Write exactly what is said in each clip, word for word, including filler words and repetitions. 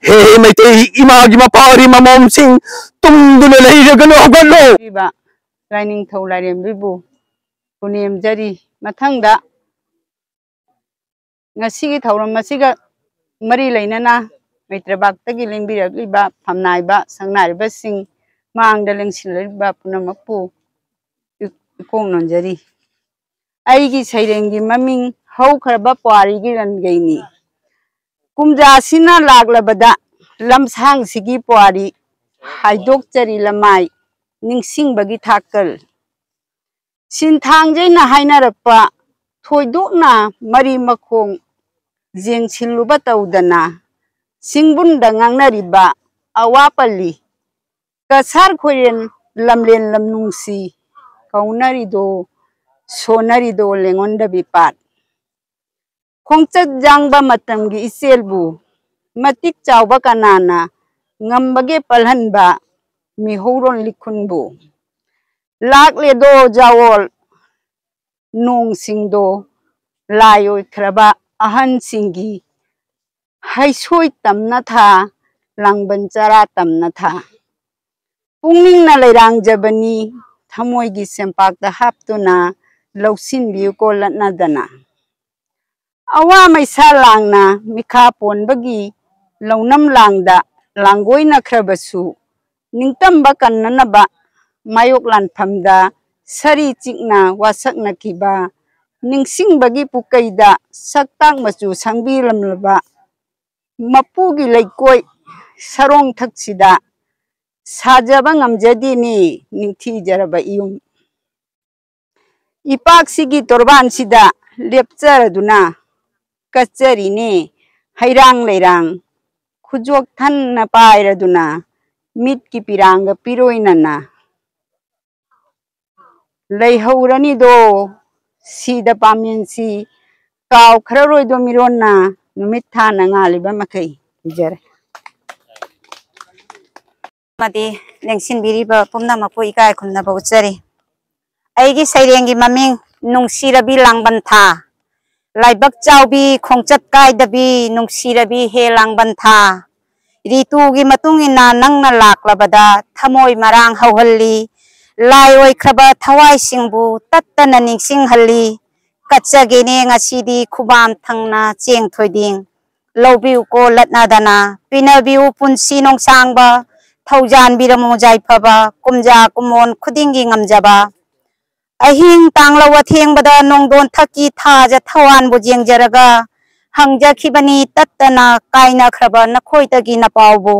ꯍꯦ ꯃꯩꯇꯩ ꯏꯃꯥꯒꯤ ꯃꯄꯥꯔꯤ ꯃꯃꯣꯝꯁꯤꯡ, ꯇꯨꯝꯗꯨꯅ ꯂꯩꯔꯒꯅꯨ, ꯍꯧꯒꯠꯂꯣ꯫ ꯄꯤꯕ ꯂꯥꯏꯅꯤꯡꯊꯧ ꯂꯥꯏꯔꯦꯝꯕꯤꯕꯨ ꯄꯨꯅꯦꯝꯖꯔꯤ꯫ ꯃꯊꯪꯗ ꯉꯁꯤꯒꯤ ꯊꯧꯔꯝ ꯑꯁꯤꯒ ꯃꯔꯤ ꯂꯩꯅꯅ ꯃꯩꯇ꯭ꯔꯕꯥꯛꯇꯒꯤ ꯂꯦꯡꯕꯤꯔꯛꯂꯤꯕ ꯐꯝꯅꯥꯏꯕ ꯁꯪꯅꯥꯏꯔꯤꯕꯁꯤꯡ, ꯃꯥꯡꯗ ꯂꯦꯡꯁꯤꯜꯂꯛꯂꯤꯕ ꯄꯨꯝꯅꯃꯛꯄꯨ ꯏ-, ꯏꯀꯣꯛ ꯅꯣꯟꯖꯔꯤ꯫ ꯑꯩꯒꯤ ꯁꯩꯔꯦꯡꯒꯤ ꯃꯃꯤꯡ ꯍꯧꯈ꯭ꯔꯕ ꯄꯨꯋꯥꯔꯤꯒꯤ ꯂꯟꯒꯩꯅꯤ꯫ ꯀꯨꯝꯖꯥꯁꯤꯅ ꯂꯥꯛꯂꯕꯗ ꯂꯝꯁꯥꯡꯁꯤꯒꯤ ꯄꯨꯋꯥꯔꯤ ꯍꯥꯏꯗꯣꯛꯆꯔꯤ ꯂꯃꯥꯏ ꯅꯤꯡꯁꯤꯡꯕꯒꯤ ꯊꯥꯀꯜ꯫ ꯁꯤꯟꯊꯥꯡꯖꯩꯅ ꯍꯥꯏꯅꯔꯛꯄ ꯊꯣꯏꯗꯣꯛꯅ ꯃꯔꯤ ꯃꯈꯣꯡ ꯌꯦꯡꯁꯤꯜꯂꯨꯕ ꯇꯧꯗꯅ ꯁꯤꯡꯕꯨꯟꯗ ꯉꯥꯡꯅꯔꯤꯕ ꯑꯋꯥ ꯄꯜꯂꯤ ꯀꯁꯥꯔ ꯈꯣꯏꯔꯦꯟ ꯂꯝꯂꯦꯟ ꯂꯝꯅꯨꯡꯁꯤ ꯀꯧꯅꯔꯤꯗꯣ ꯁꯣꯟꯅꯔꯤꯗꯣ ꯂꯦꯡꯉꯣꯟꯗꯕꯤ ꯄꯥꯠ꯫ ꯈꯣꯡꯆꯠ ꯌꯥꯡꯕ ꯃꯇꯝꯒꯤ ꯏꯆꯦꯜꯕꯨ ꯃꯇꯤꯛ ꯆꯥꯎꯕ ꯀꯅꯥꯅ ꯉꯝꯕꯒꯦ ꯄꯜꯍꯟꯕ ꯃꯤꯍꯧꯔꯣꯟ ꯂꯤꯈꯨꯟꯕꯨ꯫ ꯂꯥꯛꯂꯦꯗꯣ ꯖꯥꯋꯣꯜ ꯅꯣꯡꯁꯤꯡꯗꯣ ꯂꯥꯏ ꯑꯣꯏꯈ꯭ꯔꯕ ꯑꯍꯟꯁꯤꯡꯒꯤ ꯍꯩꯁꯣꯏ ꯇꯝꯅ ꯊꯥ, ꯂꯥꯡꯕꯟ ꯆꯔꯥ ꯇꯝꯅ ꯊꯥ꯫ ꯄꯨꯛꯅꯤꯡꯅ ꯂꯩꯔꯥꯡꯖꯕꯅꯤ, ꯊꯃꯣꯏꯒꯤ ꯁꯦꯝꯄꯥꯛꯇ ꯍꯥꯞꯇꯨꯅ ꯂꯧꯁꯤꯟꯕꯤꯌꯨꯀꯣ ꯂꯠꯅꯗꯅ꯫ ꯑꯋꯥ ꯃꯩꯁꯥ ꯂꯥꯡꯅ ꯃꯤꯈꯥ ꯄꯣꯟꯕꯒꯤ ꯂꯧꯅꯝ ꯂꯥꯡꯗ ꯂꯥꯡꯒꯣꯏꯅꯈ꯭ꯔꯕꯁꯨ, ꯅꯤꯡꯇꯝꯕ ꯀꯟꯅꯅꯕ ꯃꯥꯌꯣꯛ ꯂꯥꯟꯐꯝꯗ ꯁꯔꯤ ꯆꯤꯛꯅ ꯋꯥꯁꯛꯅꯈꯤꯕ ꯅꯤꯡꯁꯤꯡꯕꯒꯤ ꯄꯨꯀꯩꯗ ꯁꯛꯇꯥꯛ ꯃꯆꯨ ꯁꯪꯕꯤꯔꯝꯂꯕ ꯃꯄꯨꯒꯤ ꯂꯩꯀꯣꯏ ꯁꯔꯣꯡꯊꯛꯁꯤꯗ ꯁꯥꯖꯕ ꯉꯝꯖꯗꯦꯅꯦ ꯅꯤꯡꯊꯤꯖꯔꯕ ꯏꯌꯨꯝ꯫ ꯏꯄꯥꯛꯁꯤꯒꯤ ꯇꯣꯔꯕꯥꯟꯁꯤꯗ ꯂꯦꯞꯆꯔꯗꯨꯅ ꯀꯠꯆꯔꯤꯅꯦ ꯍꯩꯔꯥꯡ ꯂꯩꯔꯥꯡ ꯈꯨꯖꯣꯛ ꯊꯟꯅ ꯄꯥꯏꯔꯗꯨꯅ ꯃꯤꯠꯀꯤ ꯄꯤꯔꯥꯡꯒ ꯄꯤꯔꯣꯏꯅꯅ ꯂꯩꯍꯧꯔꯅꯤꯗꯣ ꯁꯤꯗ ꯄꯥꯝꯃꯦꯟꯁꯤ ꯀꯥꯎꯈ꯭ꯔꯔꯣꯏꯗꯣ ꯃꯤꯔꯣꯟꯅ ꯅꯨꯃꯤꯠ ꯊꯥꯅ ꯉꯥꯜꯂꯤꯕ ꯃꯈꯩ꯫ ꯏꯖꯔꯦ꯫ ꯑꯃꯗꯤ ꯂꯦꯡꯁꯤꯟꯕꯤꯔꯤꯕ ꯄꯨꯝꯅꯃꯛꯄꯨ ꯏꯀꯥꯏ ꯈꯨꯝꯅꯕ ꯎꯠꯆꯔꯤ꯫ ꯑꯩꯒꯤ ꯁꯩꯔꯦꯡꯒꯤ ꯃꯃꯤꯡ ꯅꯨꯡꯁꯤꯔꯕꯤ ꯂꯥꯡꯕꯟ ꯊꯥ꯫ ꯂꯥꯏꯕꯛ ꯆꯥꯎꯕꯤ, ꯈꯣꯡꯆꯠ ꯀꯥꯏꯗꯕꯤ, ꯅꯨꯡꯁꯤꯔꯕꯤ ꯍꯦ ꯂꯥꯡꯕꯟ ꯊꯥ꯫ ꯔꯤꯇꯨꯒꯤ ꯃꯇꯨꯡ ꯏꯟꯅ ꯅꯪꯅ ꯂꯥꯛꯂꯕꯗ ꯊꯃꯣꯏ ꯃꯔꯥꯡ ꯍꯧꯍꯜꯂꯤ꯫ ꯂꯥꯏ ꯑꯣꯏꯈ꯭ꯔꯕ ꯊꯋꯥꯏꯁꯤꯡꯕꯨ ꯇꯠꯇꯅ ꯅꯤꯡꯁꯤꯡꯍꯜꯂꯤ꯫ ꯀꯠꯆꯒꯦꯅꯦ ꯉꯁꯤꯗꯤ ꯈꯨꯕꯥꯝ ꯊꯪꯅ ꯆꯦꯡ ꯊꯣꯏꯗꯤꯡ꯫ ꯂꯧꯕꯤꯌꯨꯀꯣ ꯂꯠꯅꯗꯅ, ꯄꯤꯅꯕꯤꯌꯨ ꯄꯨꯟꯁꯤ ꯅꯣꯡꯁꯥꯡꯕ, ꯊꯧꯖꯥꯟꯕꯤꯔꯝꯃꯨ ꯌꯥꯏꯐꯕ, ꯀꯨꯝꯖꯥ ꯀꯨꯝꯑꯣꯟ ꯈꯨꯗꯤꯡꯒꯤ ꯉꯝꯖꯕ꯫ ꯑꯍꯤꯡ ꯇꯥꯡꯂꯧ ꯑꯊꯦꯡꯕꯗ ꯅꯣꯡꯗꯣꯟ ꯊꯛꯀꯤ ꯊꯥꯖ ꯊꯋꯥꯟꯕꯨ ꯌꯦꯡꯖꯔꯒ ꯍꯪꯖꯈꯤꯕꯅꯤ ꯇꯠꯇꯅ ꯀꯥꯏꯅꯈ꯭ꯔꯕ ꯅꯈꯣꯏꯗꯒꯤ ꯅꯄꯥꯎꯕꯨ꯫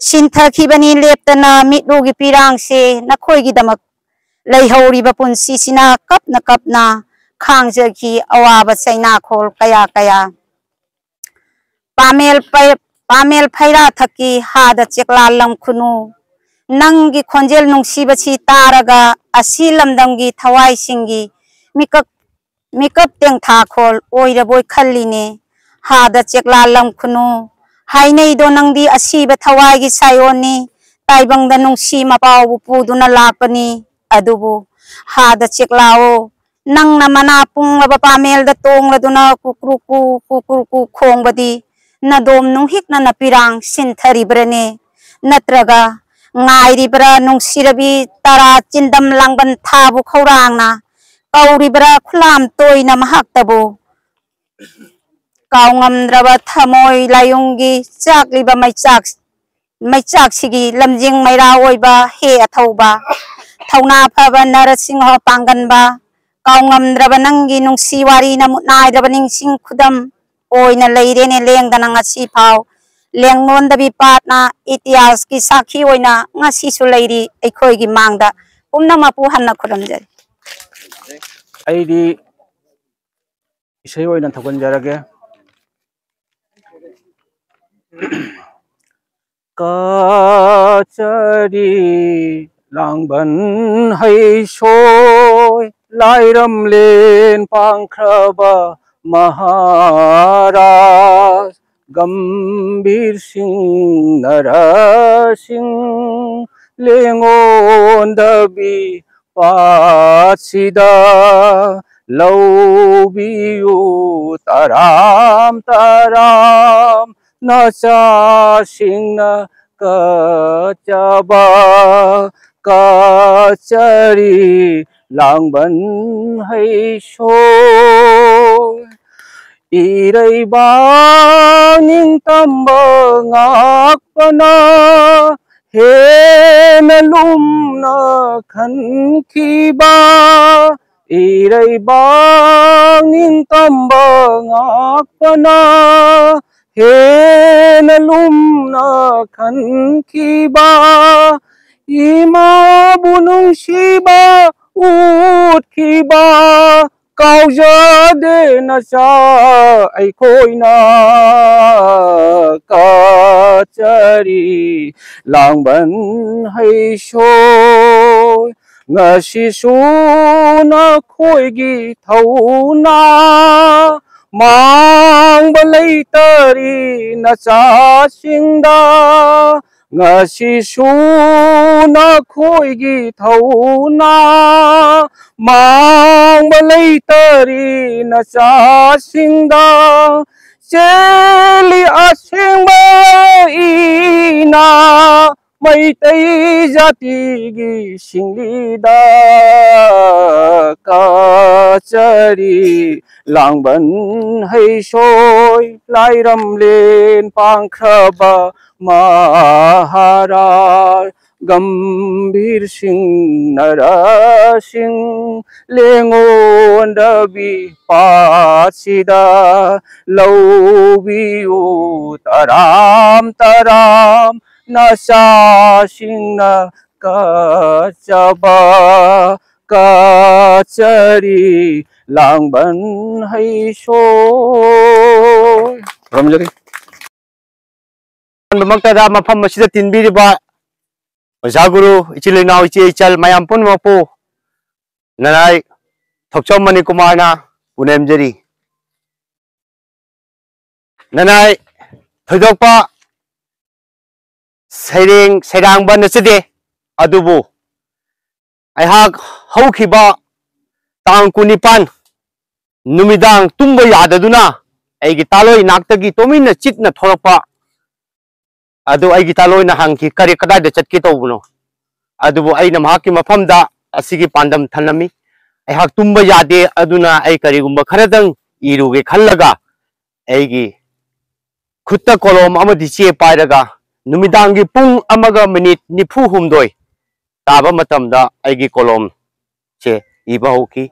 ꯁꯤꯟꯊꯈꯤꯕꯅꯤ ꯂꯦꯞꯇꯅ ꯃꯤꯠꯂꯨꯒꯤ ꯄꯤꯔꯥꯡꯁꯦ ꯅꯈꯣꯏꯒꯤꯗꯃꯛ꯫ ꯂꯩꯍꯧꯔꯤꯕ ꯄꯨꯟꯁꯤꯁꯤꯅ ꯀꯞꯅ ꯀꯞꯅ ꯈꯥꯡꯖꯈꯤ ꯑꯋꯥꯕ ꯆꯩꯅꯥꯈꯣꯜ ꯀꯌꯥ ꯀꯌꯥ꯫ ꯄꯥꯃꯦꯜ ꯄꯩ-, ꯄꯥꯃꯦꯜ ꯐꯩꯔꯥ ꯊꯛꯀꯤ ꯍꯥꯗ ꯆꯦꯛꯂꯥ ꯂꯝ ꯈꯨꯅꯨ꯫ ꯅꯪꯒꯤ ꯈꯣꯟꯖꯦꯜ ꯅꯨꯡꯁꯤꯕꯁꯤ ꯇꯥꯔꯒ ꯑꯁꯤ ꯂꯝꯗꯝꯒꯤ ꯊꯋꯥꯏꯁꯤꯡꯒꯤ ꯃꯤꯀꯞ, ꯃꯤꯀꯞ ꯇꯦꯡꯊꯥꯈꯣꯜ ꯑꯣꯏꯔꯕꯣꯏ ꯈꯜꯂꯤꯅꯦ꯫ ꯍꯥꯗ ꯆꯦꯛꯂꯥ ꯂꯝ ꯈꯨꯅꯨ꯫ ꯍꯥꯏꯅꯩꯗꯣ ꯅꯪꯗꯤ ꯑꯁꯤꯕ ꯊꯋꯥꯏꯒꯤ ꯁꯥꯏꯑꯣꯟꯅꯤ꯫ ꯇꯥꯏꯕꯪꯗ ꯅꯨꯡꯁꯤ ꯃꯄꯥꯎꯕꯨ ꯄꯨꯗꯨꯅ ꯂꯥꯛꯄꯅꯤ꯫ ꯑꯗꯨꯕꯨ ꯍꯥꯗ ꯆꯦꯛꯂꯥꯑꯣ, ꯅꯪꯅ ꯃꯅꯥ ꯄꯨꯡꯂꯕ ꯄꯥꯃꯦꯜꯗ ꯇꯣꯡꯂꯗꯨꯅ ꯀꯨꯀ꯭ꯔꯨꯀꯨ, ꯀꯨꯀ꯭ꯔꯨꯀꯨ ꯈꯣꯡꯕꯗꯤ ꯅꯗꯣꯝ ꯅꯨꯡꯍꯤꯛꯅ ꯅꯄꯤꯔꯥꯡ ꯁꯤꯟꯊꯔꯤꯕ꯭ꯔꯅꯦ? ꯅꯠꯇ꯭ꯔꯒ ꯉꯥꯏꯔꯤꯕ꯭ꯔꯥ ꯅꯨꯡꯁꯤꯔꯕꯤ ꯇꯔꯥ ꯆꯤꯟꯗꯝ ꯂꯥꯡꯕꯟ ꯊꯥꯕꯨ ꯈꯧꯔꯥꯡꯅ ꯀꯧꯔꯤꯕ꯭ꯔꯥ ꯈꯨꯂꯥꯝ ꯇꯣꯏꯅ ꯃꯍꯥꯛꯇꯕꯨ? ꯀꯥꯎꯉꯝꯗ꯭ꯔꯕ ꯊꯃꯣꯏ ꯂꯥꯏꯌꯨꯡꯒꯤ ꯆꯥꯛꯂꯤꯕ ꯃꯩꯆꯥꯛ, ꯃꯩꯆꯥꯛꯁꯤꯒꯤ ꯂꯝꯖꯤꯡ ꯃꯩꯔꯥ ꯑꯣꯏꯕ ꯍꯦ ꯑꯊꯧꯕ, ꯊꯧꯅꯥ ꯐꯕ ꯅꯔꯁꯤꯡꯍ ꯄꯥꯡꯒꯟꯕ, ꯀꯥꯎꯉꯝꯗ꯭ꯔꯕ ꯅꯪꯒꯤ ꯅꯨꯡꯁꯤ ꯋꯥꯔꯤꯅ ꯃꯨꯠ ꯅꯥꯏꯗ꯭ꯔꯕ ꯅꯤꯡꯁꯤꯡ ꯈꯨꯗꯝ ꯑꯣꯏꯅ ꯂꯩꯔꯦꯅꯦ ꯂꯦꯡꯗꯅ ꯉꯁꯤ ꯐꯥꯎ꯫ ꯂꯦꯡꯂꯣꯟꯗꯕꯤ ꯄꯥꯠꯅ ꯏꯇꯤꯍꯥꯁꯀꯤ ꯁꯥꯈꯤ ꯑꯣꯏꯅ ꯉꯁꯤꯁꯨ ꯂꯩꯔꯤ ꯑꯩꯈꯣꯏꯒꯤ ꯃꯥꯡꯗ꯫ ꯄꯨꯝꯅꯃꯛꯄꯨ ꯍꯟꯅ ꯈꯨꯔꯨꯝꯖꯔꯤ꯫ ꯑꯩꯗꯤ ꯏꯁꯩ ꯑꯣꯏꯅ ꯊꯧꯒꯟꯖꯔꯒꯦ꯫ ꯀꯆꯔꯤ ꯂꯥꯡꯕꯟ ꯍꯩꯁꯣꯏ ꯂꯥꯏꯔꯝꯂꯦꯟ ꯄꯥꯡꯈ꯭ꯔꯕ ꯃꯍꯥꯔꯥꯖ ꯒꯝꯚꯤꯔ ꯁꯤꯡ ꯅꯔꯁꯤꯡ ꯂꯦꯡꯉꯣꯟꯗꯕꯤ ꯄꯥꯠꯁꯤꯗ ꯂꯧꯕꯤꯌꯨ ꯇꯔꯥꯝ ꯇꯔꯥꯝ ꯅꯆꯥꯁꯤꯡꯅ ꯀꯠꯆꯕ ꯀꯠꯆꯔꯤ ꯂꯥꯡꯕꯟ ꯍꯩꯁꯣꯏ꯫ ꯏꯔꯩꯕꯥꯛ ꯅꯤꯡꯇꯝꯕ ꯉꯥꯛꯄꯅ ꯍꯦꯟꯅ ꯂꯨꯝꯅ ꯈꯟꯈꯤꯕ, ꯏꯔꯩꯕꯥꯛ ꯅꯤꯡꯇꯝꯕ ꯉꯥꯛꯄꯅ ꯍꯦꯟꯅ ꯂꯨꯝꯅ ꯈꯟꯈꯤꯕ, ꯏꯃꯥꯕꯨ ꯅꯨꯡꯁꯤꯕ ꯎꯠꯈꯤꯕ ꯀꯥꯎꯖꯗꯦ ꯅꯆꯥ ꯑꯩꯈꯣꯏꯅ꯫ ꯀꯠꯆꯔꯤ ꯂꯥꯡꯕꯟ ꯍꯩꯁꯣꯏ꯫ ꯉꯁꯤꯁꯨ ꯅꯈꯣꯏꯒꯤ ꯊꯧꯅꯥ ꯃꯥꯡꯕ ꯂꯩꯇꯔꯤ ꯅꯆꯥꯁꯤꯡꯗ꯫ ꯉꯁꯤꯁꯨ ꯅꯈꯣꯏꯒꯤ ꯊꯧꯅꯥ ꯃꯥꯡꯕ ꯂꯩꯇꯔꯤ ꯅꯆꯥꯁꯤꯡꯗ꯫ ꯆꯦꯜꯂꯤ ꯑꯁꯦꯡꯕ ꯏꯅ ꯃꯩꯇꯩ ꯖꯥꯇꯤꯒꯤ ꯁꯤꯡꯂꯤꯗ꯫ ꯀꯆꯔꯤ ꯂꯥꯡꯕꯟ ꯍꯩꯁꯣꯏ ꯂꯥꯏꯔꯝꯂꯦꯟ ꯄꯥꯡꯈ꯭ꯔꯕ ꯃꯍꯥꯔꯥꯖ ꯒꯝꯚꯤꯔ ꯁꯤꯡ ꯅꯔꯁꯤꯡ ꯂꯦꯡꯉꯣꯟꯗꯕꯤ ꯄꯥꯠꯁꯤꯗ ꯂꯧꯕꯤꯌꯨ ꯇꯔꯥꯝ ꯇꯔꯥꯝ ꯅꯆꯥꯁꯤꯡꯅ ꯀꯠꯆꯕ ꯀꯆꯔꯤ ꯂꯥꯡꯕꯟ ꯍꯩꯁꯣꯏ꯫ ꯈꯨꯔꯨꯝꯖꯔꯤ꯫ ꯑꯍꯥꯟꯕꯃꯛꯇꯗ ꯃꯐꯝ ꯑꯁꯤꯗ ꯇꯤꯟꯕꯤꯔꯤꯕ ꯑꯣꯖꯥ ꯒꯨꯔꯨ, ꯏꯆꯤꯜ ꯏꯅꯥꯎ, ꯏꯆꯦ ꯏꯆꯜ ꯃꯌꯥꯝ ꯄꯨꯝꯅꯃꯛꯄꯨ ꯅꯅꯥꯏ ꯊꯣꯛꯆꯣꯝ ꯃꯅꯤꯀꯨꯃꯥꯔꯅ ꯄꯨꯅꯦꯝꯖꯔꯤ꯫ ꯅꯅꯥꯏ ꯊꯣꯏꯗꯣꯛꯄ ꯁꯩꯔꯦꯡ ꯁꯩꯔꯥꯡꯕ ꯅꯠꯆꯗꯦ, ꯑꯗꯨꯕꯨ ꯑꯩꯍꯥꯛ ꯍꯧꯈꯤꯕ ꯇꯥꯡ ꯀꯨꯟꯅꯤꯄꯥꯟ ꯅꯨꯃꯤꯗꯥꯡ ꯇꯨꯝꯕ ꯌꯥꯗꯗꯨꯅ ꯑꯩꯒꯤ ꯇꯥꯂꯣꯏ ꯏꯅꯥꯛꯇꯒꯤ ꯇꯨꯃꯤꯟꯅ ꯆꯤꯠꯅ ꯊꯣꯔꯛꯄ ꯑꯗꯨ ꯑꯩꯒꯤ ꯇꯥꯂꯣꯏꯅ ꯍꯪꯈꯤ, "ꯀꯔꯤ, ꯀꯗꯥꯏꯗ ꯆꯠꯀꯦ ꯇꯧꯕꯅꯣ?" ꯑꯗꯨꯕꯨ ꯑꯩꯅ ꯃꯍꯥꯛꯀꯤ ꯃꯐꯝꯗ ꯑꯁꯤꯒꯤ ꯄꯥꯟꯗꯝ ꯊꯅꯝꯃꯤ꯫ ꯑꯩꯍꯥꯛ ꯇꯨꯝꯕ ꯌꯥꯗꯦ, ꯑꯗꯨꯅ ꯑꯩ ꯀꯔꯤꯒꯨꯝꯕ ꯈꯔꯗꯪ ꯏꯔꯨꯒꯦ ꯈꯜꯂꯒ ꯑꯩꯒꯤ ꯈꯨꯠꯇ ꯀꯣꯂꯣꯝ ꯑꯃꯗꯤ ꯆꯦ ꯄꯥꯏꯔꯒ ꯅꯨꯃꯤꯗꯥꯡꯒꯤ ꯄꯨꯡ ꯑꯃꯒ ꯃꯤꯅꯤꯠ ꯅꯤꯐꯨ ꯍꯨꯝꯗꯣꯏ ꯇꯥꯕ ꯃꯇꯝꯗ ꯑꯩꯒꯤ ꯀꯣꯂꯣꯝꯁꯦ ꯏꯕ ꯍꯧꯈꯤ꯫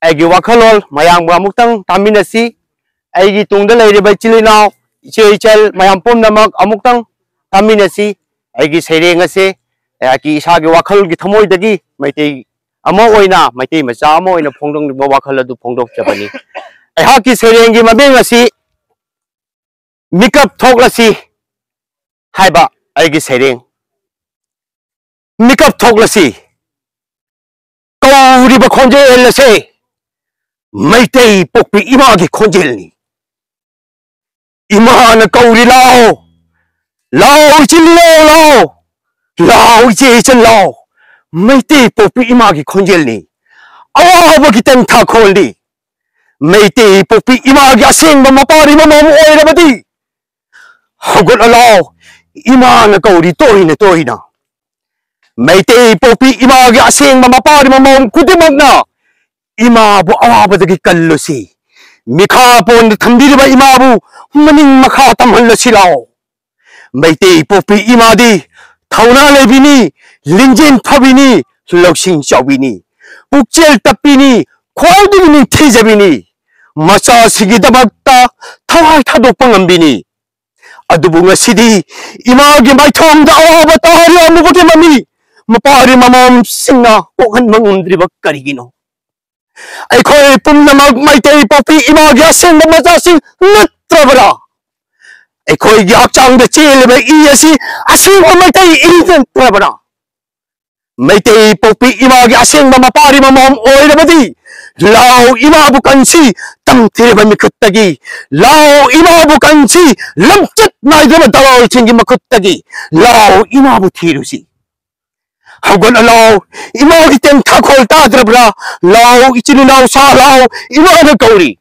ꯑꯩꯒꯤ ꯋꯥꯈꯜꯂꯣꯟ ꯃꯌꯥꯝꯒ ꯑꯃꯨꯛꯇꯪ ꯇꯥꯃꯤꯟꯅꯁꯤ꯫ ꯑꯩꯒꯤ ꯇꯨꯡꯗ ꯂꯩꯔꯤꯕ ꯏꯆꯤꯜ ꯏꯅꯥꯎ, ꯏꯆꯦ ꯏꯆꯜ ꯃꯌꯥꯝ ꯄꯨꯝꯅꯃꯛ ꯑꯃꯨꯛꯇꯪ ꯇꯥꯃꯤꯟꯅꯁꯤ꯫ ꯑꯩꯒꯤ ꯁꯩꯔꯦꯡ ꯑꯁꯦ ꯑꯩꯍꯥꯛꯀꯤ ꯏꯁꯥꯒꯤ ꯋꯥꯈꯜꯒꯤ ꯊꯃꯣꯏꯗꯒꯤ ꯃꯩꯇꯩ ꯑꯃ ꯑꯣꯏꯅ, ꯃꯩꯇꯩ ꯃꯆꯥ ꯑꯃ ꯑꯣꯏꯅ ꯐꯣꯡꯗꯣꯛꯅꯤꯡꯕ ꯋꯥꯈꯜ ꯑꯗꯨ ꯐꯣꯡꯗꯣꯛꯆꯕꯅꯤ꯫ ꯑꯩꯍꯥꯛꯀꯤ ꯁꯩꯔꯦꯡꯒꯤ ꯃꯃꯤꯡ ꯑꯁꯤ "ꯃꯤꯀꯞ ꯊꯣꯛꯂꯁꯤ" ꯍꯥꯏꯕ ꯑꯩꯒꯤ ꯁꯩꯔꯦꯡ꯫ ꯃꯤꯀꯞ ꯊꯣꯛꯂꯁꯤ, ꯀꯧꯔꯤꯕ ꯈꯣꯟꯖꯦꯜ ꯑꯁꯦ ꯃꯩꯇꯩ ꯄꯣꯛꯄꯤ ꯏꯃꯥꯒꯤ ꯈꯣꯟꯖꯦꯜꯅꯤ꯫ ꯏꯃꯥꯅ ꯀꯧꯔꯤ, "ꯂꯥꯛꯑꯣ, ꯂꯥꯛꯑꯣ ꯏꯆꯤꯜ ꯏꯅꯥꯎ, ꯂꯥꯛꯑꯣ, ꯂꯥꯛꯑꯣ ꯏꯆꯦ ꯏꯆꯜ, ꯂꯥꯛꯑꯣ"꯫ ꯃꯩꯇꯩ ꯄꯣꯛꯄꯤ ꯏꯃꯥꯒꯤ ꯈꯣꯟꯖꯦꯜꯅꯤ꯫ ꯑꯋꯥꯕꯒꯤ ꯇꯦꯟꯊꯥꯈꯣꯜꯅꯤ꯫ ꯃꯩꯇꯩ ꯄꯣꯛꯄꯤ ꯏꯃꯥꯒꯤ ꯑꯁꯦꯡꯕ ꯃꯄꯥꯔꯤ ꯃꯃꯣꯝ ꯑꯣꯏꯔꯕꯗꯤ, ꯍꯧꯒꯠꯂꯣ ꯂꯥꯛꯑꯣ, ꯏꯃꯥꯅ ꯀꯧꯔꯤ ꯇꯣꯏꯅ ꯇꯣꯏꯅ꯫ ꯃꯩꯇꯩ ꯄꯣꯛꯄꯤ ꯏꯃꯥꯒꯤ ꯑꯁꯦꯡꯕ ꯃꯄꯥꯔꯤ ꯃꯃꯣꯝ ꯈꯨꯗꯤꯡꯃꯛꯅ ꯏꯃꯥꯕꯨ ꯑꯋꯥꯕꯗꯒꯤ ꯀꯜꯂꯨꯁꯤ꯫ ꯃꯤꯈꯥ ꯄꯣꯟꯗ ꯊꯝꯕꯤꯔꯤꯕ ꯏꯃꯥꯕꯨ ꯃꯅꯤꯡ ꯃꯈꯥ ꯇꯝꯍꯜꯂꯁꯤ ꯂꯥꯛꯑꯣ꯫ ꯃꯩꯇꯩ ꯄꯣꯛꯄꯤ ꯏꯃꯥꯗꯤ ꯊꯧꯅꯥ ꯂꯩꯕꯤꯅꯤ, ꯂꯤꯡꯖꯦꯜ ꯐꯕꯤꯅꯤ, ꯂꯧꯁꯤꯡ ꯆꯥꯎꯕꯤꯅꯤ꯫ ꯄꯨꯛꯆꯦꯜ ꯇꯞꯄꯤꯅꯤ, ꯈ꯭ꯋꯥꯏꯗꯒꯤ ꯅꯤꯡꯊꯤꯖꯕꯤꯅꯤ꯫ ꯃꯆꯥꯁꯤꯡꯒꯤꯗꯃꯛꯇ ꯊꯋꯥꯏ ꯊꯥꯗꯣꯛꯄ ꯉꯝꯕꯤꯅꯤ꯫ ꯑꯗꯨꯕꯨ ꯉꯁꯤꯗꯤ ꯏꯃꯥꯒꯤ ꯃꯥꯏꯊꯣꯡꯗ ꯑꯋꯥꯕ ꯇꯥꯔꯤ ꯑꯃꯨꯕꯒꯤ ꯃꯃꯤ ꯃꯄꯥꯔꯤ ꯃꯃꯣꯝꯁꯤꯡꯅ ꯀꯣꯛꯍꯟꯕ ꯉꯝꯗ꯭ꯔꯤꯕ ꯀꯔꯤꯒꯤꯅꯣ? ꯑꯩꯈꯣꯏ ꯄꯨꯝꯅꯃꯛ ꯃꯩꯇꯩ ꯄꯣꯛꯄꯤ ꯏꯃꯥꯒꯤ ꯑꯁꯦꯡꯕ ꯃꯆꯥꯁꯤꯡ ꯅꯠꯇ꯭ꯔꯕ꯭ꯔꯥ? ꯑꯩꯈꯣꯏꯒꯤ ꯍꯛꯆꯥꯡꯗ ꯆꯦꯜꯂꯤꯕ ꯏ ꯑꯁꯤ ꯑꯁꯦꯡꯕ ꯃꯩꯇꯩ ꯏ ꯅꯠꯇ꯭ꯔꯕ꯭ꯔꯥ? ꯃꯩꯇꯩ ꯄꯣꯛꯄꯤ ꯏꯃꯥꯒꯤ ꯑꯁꯦꯡꯕ ꯃꯄꯥꯔꯤ ꯃꯃꯣꯝ ꯑꯣꯏꯔꯕꯗꯤ, ꯂꯥꯎ ꯏꯃꯥꯕꯨ ꯀꯟꯁꯤ ꯇꯝꯊꯤꯔꯕ ꯃꯤꯈꯨꯠꯇꯒꯤ, ꯂꯥꯎ ꯏꯃꯥꯕꯨ ꯀꯟꯁꯤ ꯂꯝꯆꯠ ꯅꯥꯏꯗ꯭ꯔꯕ ꯗꯂꯥꯜꯁꯤꯡꯒꯤ ꯃꯈꯨꯠꯇꯒꯤ, ꯂꯥꯎ ꯏꯃꯥꯕꯨ ꯊꯤꯔꯨꯁꯤ꯫ ꯍꯧꯒꯠꯂꯣ ꯂꯥꯎ, ꯏꯃꯥꯒꯤ ꯇꯦꯟꯊꯥꯈꯣꯜ ꯇꯥꯗ꯭ꯔꯕ꯭ꯔꯥ? ꯂꯥꯎ ꯏꯆꯤꯜ ꯏꯅꯥꯎ ꯁꯥ ꯂꯥꯎ, ꯏꯃꯥꯅ ꯀꯧꯔꯤ꯫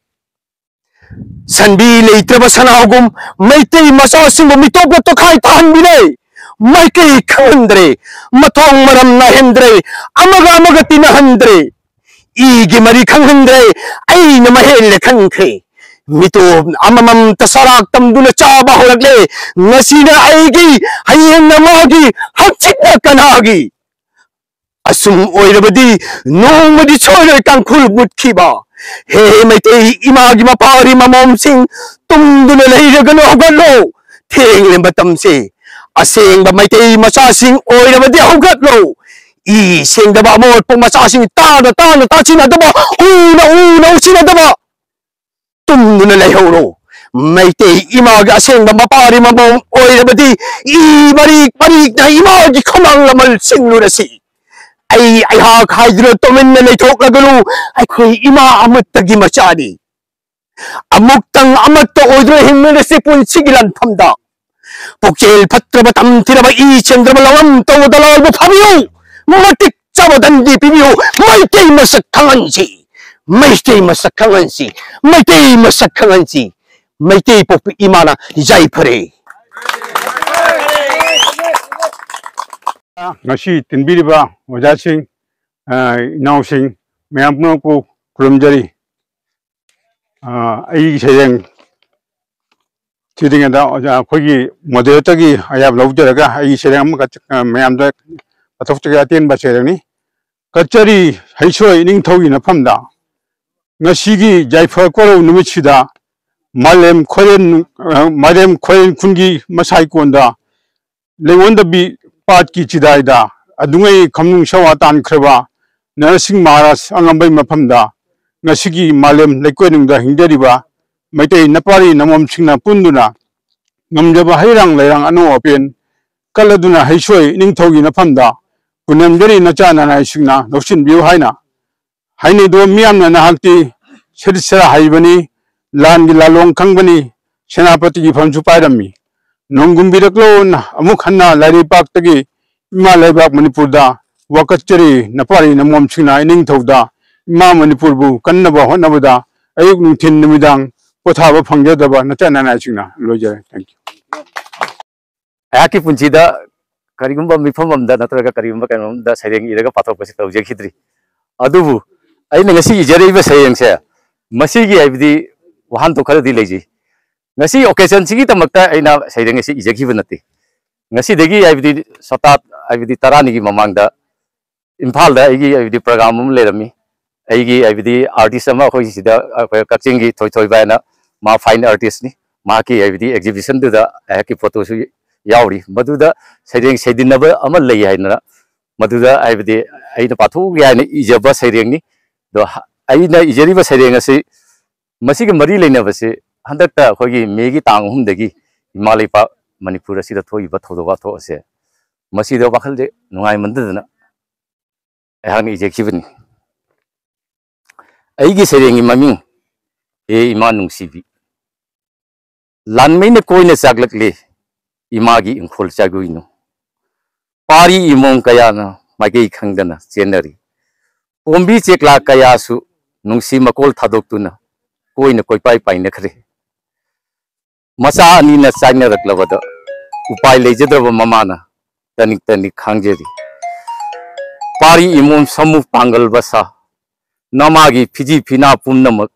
ꯁꯟꯕꯤ ꯂꯩꯇ꯭ꯔꯕ ꯁꯅꯥꯒꯨꯝ ꯃꯩꯇꯩ ꯃꯆꯥꯁꯤꯡꯕꯨ ꯃꯤꯇꯣꯞꯅ ꯇꯣꯈꯥꯏ ꯇꯥꯍꯟꯕꯤꯔꯦ꯫ ꯃꯥꯏꯀꯩ ꯈꯪꯍꯟꯗ꯭ꯔꯦ, ꯃꯊꯣꯡ ꯃꯔꯝ ꯅꯥꯏꯍꯟꯗ꯭ꯔꯦ, ꯑꯃꯒ ꯑꯃꯒ ꯇꯤꯟꯅꯍꯟꯗ꯭ꯔꯦ, ꯏꯒꯤ ꯃꯔꯤ ꯈꯪꯍꯟꯗ꯭ꯔꯦ, ꯑꯩꯅ ꯃꯍꯦꯜꯂꯦ ꯈꯟꯈ꯭ꯔꯦ꯫ ꯃꯤꯇꯣꯞ ꯑꯃꯃꯝꯇ ꯁꯔꯥꯛ ꯇꯝꯗꯨꯅ ꯆꯥꯕ ꯍꯧꯔꯛꯂꯦ꯫ ꯉꯁꯤꯅ ꯑꯩꯒꯤ, ꯍꯌꯦꯡꯅ ꯃꯥꯒꯤ, ꯍꯪꯆꯤꯠꯅ ꯀꯅꯥꯒꯤ? ꯑꯁꯨꯝ ꯑꯣꯏꯔꯕꯗꯤ ꯅꯣꯡꯃꯗꯤ ꯁꯣꯏꯔꯣꯏ ꯇꯥꯡꯈꯨꯜ ꯃꯨꯠꯈꯤꯕ꯫ ꯍꯦ ꯃꯩꯇꯩ ꯏꯃꯥꯒꯤ ꯃꯄꯥꯔꯤ ꯃꯃꯣꯝꯁꯤꯡ, ꯇꯨꯝꯗꯨꯅ ꯂꯩꯔꯒꯅꯨ, ꯍꯧꯒꯠꯂꯣ꯫ ꯊꯦꯡꯂꯦ ꯃꯇꯝꯁꯦ꯫ ꯑꯁꯦꯡꯕ ꯃꯩꯇꯩ ꯃꯆꯥꯁꯤꯡ ꯑꯣꯏꯔꯕꯗꯤ ꯍꯧꯒꯠꯂꯣ꯫ ꯏ ꯁꯦꯡꯗꯕ ꯑꯃꯣꯠꯄ ꯃꯆꯥꯁꯤꯡ ꯇꯥꯅ ꯇꯥꯅ ꯇꯥꯁꯤꯟꯅꯗꯕ, ꯎꯅ ꯎꯅ ꯎꯁꯤꯟꯅꯗꯕ꯫ ꯇꯨꯝꯗꯨꯅ ꯂꯩꯍꯧꯔꯣ꯫ ꯃꯩꯇꯩ ꯏꯃꯥꯒꯤ ꯑꯁꯦꯡꯕ ꯃꯄꯥꯔꯤ ꯃꯃꯣꯝ ꯑꯣꯏꯔꯕꯗꯤ ꯏ ꯃꯔꯤꯛ ꯃꯔꯤꯛꯅ ꯏꯃꯥꯒꯤ ꯈꯨꯃꯥꯡ ꯂꯃꯜ ꯆꯤꯡꯂꯨꯔꯁꯤ꯫ ꯑꯩ ꯑꯩꯍꯥꯛ ꯍꯥꯏꯗꯨꯅ ꯇꯨꯃꯤꯟꯅ ꯂꯩꯊꯣꯛꯂꯒꯅꯨ꯫ ꯑꯩꯈꯣꯏ ꯏꯃꯥ ꯑꯃꯠꯇꯒꯤ ꯃꯆꯥꯅꯤ꯫ ꯑꯃꯨꯛꯇꯪ ꯑꯃꯠꯇ ꯑꯣꯏꯗꯨꯅ ꯍꯤꯡꯃꯤꯟꯅꯁꯤ ꯄꯨꯟꯁꯤꯒꯤ ꯂꯥꯟꯐꯝꯗ꯫ ꯄꯨꯛꯆꯦꯜ ꯐꯠꯇ꯭ꯔꯕ, ꯇꯝꯊꯤꯔꯕ, ꯏ ꯆꯦꯟꯗ꯭ꯔꯕ, ꯂꯧꯔꯝ ꯇꯧꯕ ꯗꯂꯥꯜꯕꯨ ꯐꯥꯕꯤꯌꯨ꯫ ꯃꯇꯤꯛ ꯆꯥꯕ ꯗꯟꯗꯤ ꯄꯤꯕꯤꯌꯨ꯫ ꯃꯩꯇꯩ ꯃꯁꯛ ꯈꯪꯍꯟꯁꯤ꯫ ꯃꯩꯇꯩ ꯃꯁꯛ ꯈꯪꯍꯟꯁꯤ꯫ ꯃꯩꯇꯩ ꯃꯁꯛ ꯈꯪꯍꯟꯁꯤ꯫ ꯃꯩꯇꯩ ꯄꯣꯛꯄꯤ ꯏꯃꯥꯅ ꯌꯥꯏꯐꯔꯦ꯫ ꯉꯁꯤ ꯇꯤꯟꯕꯤꯔꯤꯕ ꯑꯣꯖꯥꯁꯤꯡ, ꯑ, ꯏꯅꯥꯎꯁꯤꯡ, ꯃꯌꯥꯝ ꯄꯨꯝꯅꯃꯛꯄꯨ ꯈꯨꯔꯨꯝꯖꯔꯤ꯫ ꯑ, ꯑꯩꯒꯤ ꯁꯩꯔꯦꯡ ꯊꯤꯗ꯭ꯔꯤꯉꯩꯗ ꯑꯣꯖꯥ ꯑꯩꯈꯣꯏꯒꯤ moderatorꯒꯤ ꯑꯌꯥꯕ ꯂꯧꯖꯔꯒ ꯑꯩꯒꯤ ꯁꯩꯔꯦꯡ ꯑꯃꯈꯛ, ꯑ, ꯃꯌꯥꯝꯗ ꯄꯥꯊꯣꯛꯆꯒꯦ꯫ ꯑꯇꯦꯟꯕ ꯁꯩꯔꯦꯡꯅꯤ꯫ ꯀꯆꯔꯤ ꯍꯩꯁ꯭ꯔꯣꯏ ꯏꯅꯤꯡꯊꯧꯒꯤ ꯅꯐꯝꯗ ꯉꯁꯤꯒꯤ ꯌꯥꯏꯐ ꯀꯣꯔꯧ ꯅꯨꯃꯤꯠꯁꯤꯗ ꯃꯥꯂꯦꯝ ꯈꯣꯏꯔꯦꯟ, ꯑ, ꯃꯥꯂꯦꯝ ꯈꯣꯏꯔꯦꯟ ꯈꯨꯟꯒꯤ ꯃꯁꯥꯏꯀꯣꯟꯗ ꯂꯩꯉꯣꯟꯗꯕꯤ ꯄꯥꯠꯀꯤ ꯆꯤꯗꯥꯏꯗ ꯑꯗꯨꯉꯩ ꯈꯝꯅꯨꯡ ꯁꯋꯥ ꯇꯥꯟꯈ꯭ꯔꯕ ꯅꯔꯁꯤꯡ ꯃꯍꯥꯔꯥꯖ ꯑꯉꯝꯕꯩ ꯃꯐꯝꯗ ꯉꯁꯤꯒꯤ ꯃꯥꯂꯦꯝ ꯂꯩꯀꯣꯏꯅꯨꯡꯗ ꯍꯤꯡꯖꯔꯤꯕ ꯃꯩꯇꯩ ꯅꯄꯥꯔꯤ ꯅꯃꯣꯝꯁꯤꯡꯅ ꯄꯨꯟꯗꯨꯅ ꯉꯝꯖꯕ ꯍꯩꯔꯥꯡ ꯂꯩꯔꯥꯡ ꯑꯅꯧ ꯑꯄꯦꯟ ꯀꯜꯂꯗꯨꯅ ꯍꯩꯁ꯭ꯔꯣꯏ ꯏꯅꯤꯡꯊꯧꯒꯤ ꯅꯐꯝꯗ ꯄꯨꯅꯝꯖꯔꯤ ꯅꯆꯥ ꯅꯅꯥꯏꯁꯤꯡꯅ ꯂꯧꯁꯤꯟꯕꯤꯌꯨ ꯍꯥꯏꯅ ꯍꯥꯏꯅꯩꯗꯣ ꯃꯤꯌꯥꯝꯅ ꯅꯍꯥꯛꯇꯤ ꯁꯔꯤꯠ ꯁꯔꯥ ꯍꯩꯕꯅꯤ, ꯂꯥꯟꯒꯤ ꯂꯥꯂꯣꯡ ꯈꯪꯕꯅꯤ, ꯁꯦꯅꯥꯄꯇꯤꯒꯤ ꯐꯝꯁꯨ ꯄꯥꯏꯔꯝꯃꯤ꯫ ꯅꯣꯡꯒꯨꯝꯕꯤꯔꯛꯂꯣꯅ ꯑꯃꯨꯛ ꯍꯟꯅ ꯂꯥꯏꯔꯩꯄꯥꯛꯇꯒꯤ ꯏꯃꯥ ꯂꯩꯕꯥꯛ ꯃꯅꯤꯄꯨꯔꯗ ꯋꯥꯀꯠꯆꯔꯤ꯫ ꯅꯄꯥꯔꯤ ꯅꯃꯣꯝꯁꯤꯡꯅ ꯏꯅꯤꯡꯊꯧꯗ ꯏꯃꯥ ꯃꯅꯤꯄꯨꯔꯕꯨ ꯀꯟꯅꯕ ꯍꯣꯠꯅꯕꯗ ꯑꯌꯨꯛ ꯅꯨꯡꯊꯤꯟ ꯅꯨꯃꯤꯗꯥꯡ ꯄꯣꯊꯥꯕ ꯐꯪꯖꯗꯕ ꯅꯆꯥ ꯅꯅꯥꯏꯁꯤꯡꯅ꯫ ꯂꯣꯏꯖꯔꯦ꯫ Thank you꯫ ꯑꯩꯍꯥꯛꯀꯤ ꯄꯨꯟꯁꯤꯗ ꯀꯔꯤꯒꯨꯝꯕ ꯃꯤꯐꯝ ꯑꯃꯗ ꯅꯠꯇ꯭ꯔꯒ ꯀꯔꯤꯒꯨꯝꯕ ꯀꯩꯅꯣꯝꯗ ꯁꯩꯔꯦꯡ ꯏꯔꯒ ꯄꯥꯊꯣꯛꯄꯁꯤ ꯇꯧꯖꯈꯤꯗ꯭ꯔꯤ꯫ ꯑꯗꯨꯕꯨ ꯑꯩꯅ ꯉꯁꯤ ꯏꯖꯔꯛꯏꯕ ꯁꯩꯔꯦꯡꯁꯦ, ꯃꯁꯤꯒꯤ ꯍꯥꯏꯕꯗꯤ ꯋꯥꯍꯟꯊꯣꯛ ꯈꯔꯗꯤ ꯂꯩꯖꯩ꯫ ꯉꯁꯤ occasion ꯁꯤꯒꯤꯗꯃꯛꯇ ꯑꯩꯅ ꯁꯩꯔꯦꯡ ꯑꯁꯤ ꯏꯖꯈꯤꯕ ꯅꯠꯇꯦ꯫ ꯉꯁꯤꯗꯒꯤ ꯍꯥꯏꯕꯗꯤ ꯁꯞꯇꯥ ꯍꯥꯏꯕꯗꯤ ꯇꯔꯥꯅꯤꯒꯤ ꯃꯃꯥꯡꯗ ꯏꯝꯐꯥꯜꯗ ꯑꯩꯒꯤ ꯍꯥꯏꯕꯗꯤ program ꯑꯃ ꯂꯩꯔꯝꯃꯤ꯫ ꯑꯩꯒꯤ ꯍꯥꯏꯕꯗꯤ artist ꯑꯃ ꯑꯩꯈꯣꯏ ꯁꯤꯗ, ꯑꯩꯈꯣꯏ ꯀꯛꯆꯤꯡꯒꯤ ꯊꯣꯏꯊꯣꯏꯕ ꯍꯥꯏꯅ, ꯃꯥ fine artist ꯅꯤ꯫ ꯃꯍꯥꯛꯀꯤ ꯍꯥꯏꯕꯗꯤ exhibition ꯗꯨꯗ ꯑꯩꯍꯥꯛꯀꯤ photo ꯁꯨ ꯌꯥꯎꯔꯤ꯫ ꯃꯗꯨꯗ ꯁꯩꯔꯦꯡ ꯁꯩꯗꯤꯟꯅꯕ ꯑꯃ ꯂꯩ ꯍꯥꯏꯗꯅ, ꯃꯗꯨꯗ ꯍꯥꯏꯕꯗꯤ ꯑꯩꯅ ꯄꯥꯊꯣꯛꯎꯒꯦ ꯍꯥꯏꯅ ꯏꯖꯕ ꯁꯩꯔꯦꯡꯅꯤ꯫ ꯑꯗꯣ ꯍ-, ꯑꯩꯅ ꯏꯖꯔꯤꯕ ꯁꯩꯔꯦꯡ ꯑꯁꯤ, ꯃꯁꯤꯒ ꯃꯔꯤ ꯂꯩꯅꯕꯁꯤ ꯍꯟꯗꯛꯇ ꯑꯩꯈꯣꯏꯒꯤ May ꯒꯤ ꯇꯥꯡ ꯑꯍꯨꯝꯗꯒꯤ ꯏꯃꯥ ꯂꯩꯄꯥꯛ ꯃꯅꯤꯄꯨꯔ ꯑꯁꯤꯗ ꯊꯣꯛꯏꯕ ꯊꯧꯗꯣꯛ ꯋꯥꯊꯣꯛ ꯑꯁꯦ, ꯃꯁꯤꯗ ꯋꯥꯈꯜꯁꯦ ꯅꯨꯡꯉꯥꯏꯃꯟꯗꯗꯅ ꯑꯩꯍꯥꯛꯅ ꯏꯖꯈꯤꯕꯅꯤ꯫ ꯑꯩꯒꯤ ꯁꯩꯔꯦꯡꯒꯤ ꯃꯃꯤꯡ, ꯍꯦ ꯏꯃꯥ ꯅꯨꯡꯁꯤꯕꯤ꯫ ꯂꯥꯟꯃꯩꯅ ꯀꯣꯏꯅ ꯆꯥꯛꯂꯛꯂꯤ ꯏꯃꯥꯒꯤ ꯏꯪꯈꯣꯜ ꯆꯥꯒꯨꯏꯅꯨ꯫ ꯄꯥꯔꯤ ꯏꯃꯣꯝ ꯀꯌꯥꯅ ꯃꯥꯏꯀꯩ ꯈꯪꯗꯅ ꯆꯦꯟꯅꯔꯤ꯫ ꯄꯣꯝꯕꯤ ꯆꯦꯛꯂꯥ ꯀꯌꯥꯁꯨ ꯅꯨꯡꯁꯤ ꯃꯀꯣꯜ ꯊꯥꯗꯣꯛꯇꯨꯅ ꯀꯣꯏꯅ ꯀꯣꯏꯄꯥꯏ ꯄꯥꯏꯅꯈ꯭ꯔꯦ꯫ ꯃꯆꯥ ꯑꯅꯤꯅ ꯆꯥꯏꯅꯔꯛꯂꯕꯗ ꯎꯄꯥꯏ ꯂꯩꯖꯗ꯭ꯔꯕ ꯃꯃꯥꯅ ꯇꯅꯤꯛ ꯇꯅꯤꯛ ꯈꯥꯡꯖꯔꯤ꯫ ꯄꯥꯔꯤ ꯏꯃꯣꯝ ꯁꯃꯨ ꯄꯥꯡꯒꯜ ꯕꯁꯥ, ꯅꯃꯥꯒꯤ ꯐꯤꯖꯤ ꯐꯤꯅꯥ ꯄꯨꯝꯅꯃꯛ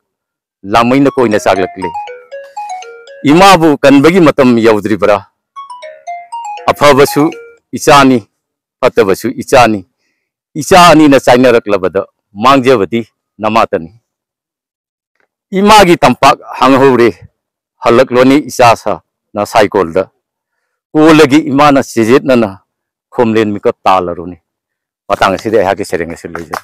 ꯂꯥꯡꯃꯩꯅ ꯀꯣꯏꯅ ꯆꯥꯛꯂꯛꯂꯦ꯫ ꯏꯃꯥꯕꯨ ꯀꯟꯕꯒꯤ ꯃꯇꯝ ꯌꯧꯗ꯭ꯔꯤꯕ꯭ꯔꯥ? ꯑꯐꯕꯁꯨ ꯏꯆꯥꯅꯤ, ꯐꯠꯇꯕꯁꯨ ꯏꯆꯥꯅꯤ꯫ ꯏꯆꯥ ꯑꯅꯤꯅ ꯆꯥꯏꯅꯔꯛꯂꯕꯗ ꯃꯥꯡꯖꯕꯗꯤ ꯅꯃꯥꯇꯅꯤ꯫ ꯏꯃꯥꯒꯤ ꯇꯝꯄꯥꯛ ꯍꯥꯡꯍꯧꯔꯦ, ꯍꯜꯂꯛꯂꯣꯅꯤ ꯏꯆꯥꯁꯥ ꯅꯁꯥꯏꯀꯣꯜꯗ꯫ ꯀꯣꯜꯂꯒꯤ ꯏꯃꯥꯅ ꯆꯦꯖꯦꯠꯅꯅ ꯈꯣꯝꯂꯦꯟ ꯃꯤꯀꯞ ꯇꯥꯜꯂꯔꯨꯅꯤ꯫ ꯃꯇꯥꯡ ꯑꯁꯤꯗ ꯑꯩꯍꯥꯛꯀꯤ ꯁꯩꯔꯦꯡ ꯑꯁꯤ ꯂꯣꯏꯖꯔꯦ꯫